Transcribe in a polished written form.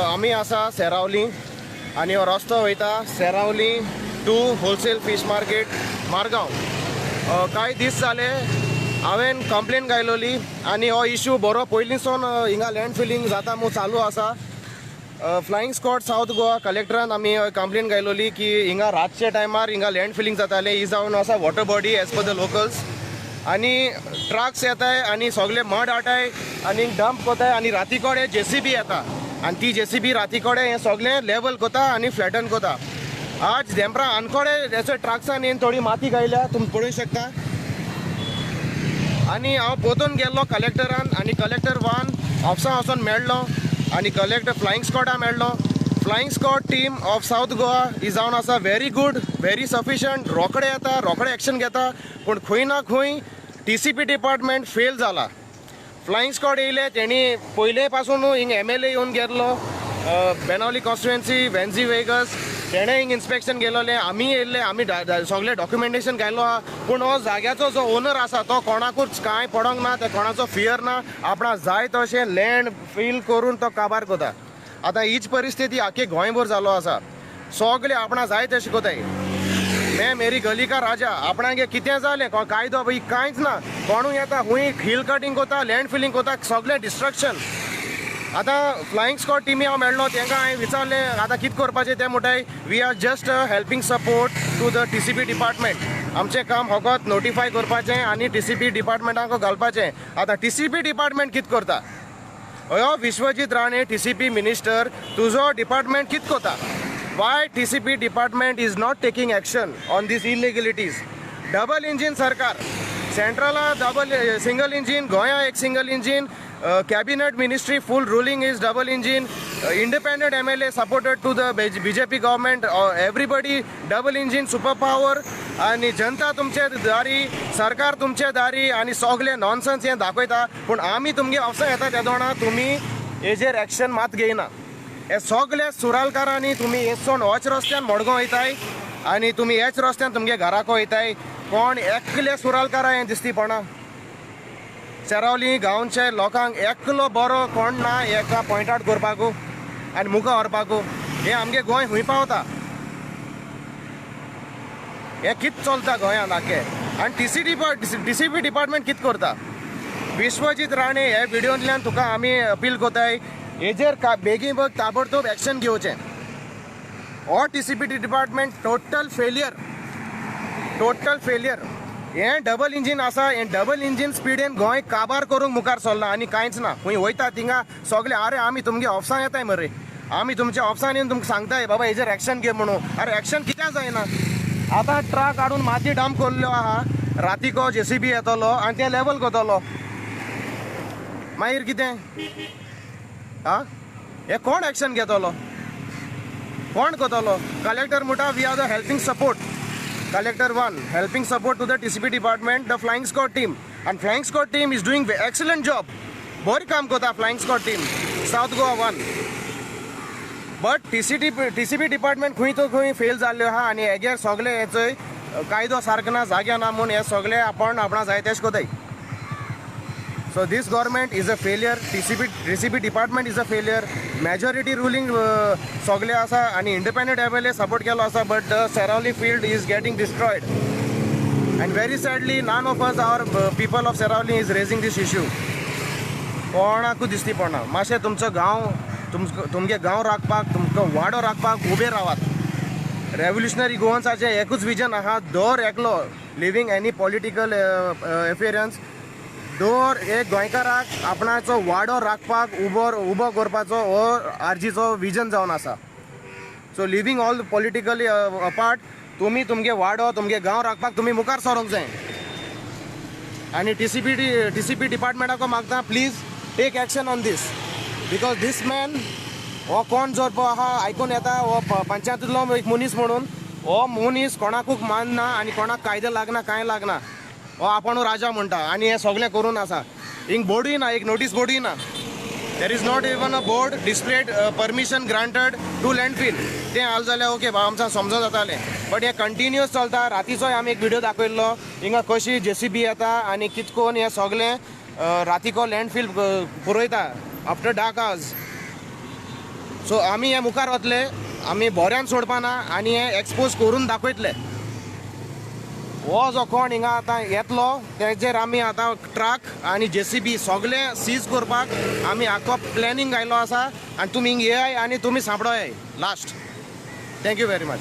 आमी आसा सेरावली आनी हो रस्तो वयता Seraulim to wholesale fish market Margao. कांय दीस जाले हांवें कंप्लेन घायलोली आनी हो इशू बरो पयलींसून हिंगा लँड फिलींग जाता म्हूण चालू आसा. फ्लायिंग स्क्वॉड सावथ गोवा कलेक्टरान आमी कंप्लेन घायलोली की हिंगा रातच्या टायमार हिंगा लँड फिलींग जातालें. ही जावन आसा water body as per the locals आनी ट्रक्स येताय आनी सगळे मड हाडटाय आनी डंप कोताय आनी राती कडेन जेसीबी येता आनी ती जेसीबी राती कडेन हें सगळें लेवल कोता आनी फ्लॅटन कोता. आज धेंपरा आनकोडे हेचो ट्रक्सान येवन थोडी माती घायल्या तुमी पळोवंक शकता. आनी हांव पोतून गेल्लो कलेक्टरान आनी कलेक्टर वन ऑफिसा वचोन मेळ्ळो आनी कलेक्टर फ्लायिंग स्क्वॉडा मेळ्ळो. Flying squad team of South Goa ही जावन आसा व्हेरी गूड, व्हेरी सफिशंट. रोखडे येता, रोखडे एक्शन घेता, पूण खंय ना खंय टीसीपी डिपार्टमेंट फेल जाला. फ्लायिंग स्क्वॉड येयले तेणी पयले पासून हिंग एमएलए येवन गेल्लो बेनावली कॉन्स्टिट्युएन्सी वेन्झी वेगस, तेणें हिंग इन्स्पेक्शन गेलोलें. आमी येयल्ले, आमी सगळें डॉक्युमेंटेशन घायलो आहा, पूण हो जाग्याचो जो ओनर आसा तो कोणाकूच कांय पडोंक ना, ते कोणाचो फियर ना, आपणा जाय तशें लँड फील करून तो काबार कोता. आतां हीच परिस्थिती आख्खे गोंयभर जालो आसा. सगळे आपणा जाय तशें कोताय. मैं मेरी गली का राजा, आपणागे कितें जालें कायदो बाई कांयच ना. कोणूय येता खूंय हिल कटिंग कोता, लँड फिलींग कोता, सगळें डिस्ट्रक्शन. आतां फ्लायिंग स्क्वॉड टिमी हांव मेळ्ळो, तांकां हांवें विचारलें आतां कितें करपाचें, तें म्हणटाय we are just helping support to the TCP department. आमचें काम फकत नोटिफाय करपाचें आनी टीसीपी डिपार्टमेंटाक घालपाचें. आतां टीसीपी डिपार्टमेंट कितें करता? हय विश्वजीत राणे टीसीपी मिनिस्टर, तुजो डिपार्टमेंट कितें करता? Why TCP department is not taking action on these illegalities? Double engine सरकार, सेंट्रला डबल सिंगल इंजीन, गोंया एक single engine, cabinet ministry full ruling is double engine, independent MLA supported to the BJP government, everybody double engine super power. आनी जनता तुमचे दारी, सरकार तुमचे दारी आनी सगळे नॉनसन्स हें दाखयता, पूण आमी तुमगे ऑफिसा येता तेदोणा तुमी हेजेर एक्शन मात घेयना. हे सगळे सुरालकारांनी तुमी हेचोन होच रस्त्यान मडगांव वयताय आनी तुमी हेच रस्त्यान तुमगे घराक वयताय. कोण एकले सुरालकारां हें दिसती पडना. सेरावली गांवचे लोकांक एकलो बरो कोण ना एका पॉयंट आवट करपाकू आनी मुखार व्हरपाकू. हें आमगे गोंय खूंय पावता, हें कितें चलता गोंयांत आख्खें. आनी टीसीपी डिपार्टमेंट कितें करता? विश्वजीत राणे हे व्हिडियोंतल्यान तुका आमी अपील कोताय, हेजेर बेगीन बेग ताबडतोब एक्शन घेवचें. हो TCP department total failure, total failure. हें डबल इंजीन आसा, हें डबल इंजीन स्पिडीन गोंय काबार करूंक मुखार सरलां आनी कांयच ना. खंय वयता थिंगा सगळे आरे आमी तुमगे ऑफिसान येताय मरे, आमी तुमच्या ऑफिसान येवन तुमकां सांगताय बाबा हेजेर एक्शन घे म्हणून. आरे एक्शन कित्याक जायना? आतां ट्रक हाडून माती डंप केल्ल्यो आहा, रातीको जेसीबी येतलो आनी तें लेवल करतलो, मागीर कितें? आं हें कोण एक्शन घेतलो, कोण करतलो? कलेक्टर म्हणटा we are the helping support. Collector one helping support to the TCP department, the flying squad team, and flying squad team is doing excellent job. बरें काम करता flying squad team South Goa one. But TCP department खंय तो खंय fail जाल्ल्यो आहा आनी हेगेर सगळे हेचोय कायदो सारको ना, जाग्या ना म्हूण हे सगळे आपण आपणा जाय तेश कोताय. So this government is a failure, TCP department is a failure, majority ruling सगळे आसा आनी इंडिपेंडंट एमएलए सपोर्ट केलो आसा, but the Seraulim field is getting destroyed and very sadly none of us our people of Seraulim is raising this issue. कोणाकूच दिसती पडना. मातशें तुमचो गांव तुमकां तुमगे गांव राखपाक, तुमकां वाडो राखपाक उबे रावात. रेव्होल्युशनरी गोवन्साचें एकूच विजन आहा, दर एकलो लिवींग एनी पॉलिटिकल एफियरन्स, दर एक गोंयकाराक आपणाचो वाडो राखपाक उबो उबो करपाचो हो आरजीचो विजन जावन आसा. So leaving all politically apart, तुमी तुमगे वाडो, तुमगे गांव राखपाक तुमी मुखार सरोंक जाय. आनी टीसीपी डिपार्टमेंटाको मागता, please take action on this, because this man हो कोण जर पळय आहा, आयकून येता हो पंचायतींतलो एक मनीस म्हणून. हो मनीस कोणाकूच मानना आनी कोणाक कायदे लागना, कांय लागना. हो आपूण राजा म्हणटा आनी हें सगळें करून आसा. हिंग बोर्डूय ना, एक नोटीस बोर्डूय ना. There is not even a board displayed permission granted to landfill. तें आल जाल्यार ओके बाबा, आमकां समजून जातालें, बट हें कंटिन्युअस चलता. रातीचोय आमी एक व्हिडियो दाखयल्लो, हिंगा कशी जेसीबी येता आनी कितकोन हें सगळें रातीको लँडफील पुरयता आफ्टर डार्क आवर्स. सो आमी हे मुखार वतले, आमी बोऱ्यान सोडपाना आनी हे एक्सपोज करून दाखयतले. हो जो कोण हिंगा आतां येतलो, तेजेर आमी आतां ट्रक आनी जेसीबी सगळें सीज करपाक आमी आख्खो प्लॅनिंग घायलो आसा. आनी तुमी हिंग येयाय आनी तुमी सांपडोयाय last. Thank you very much.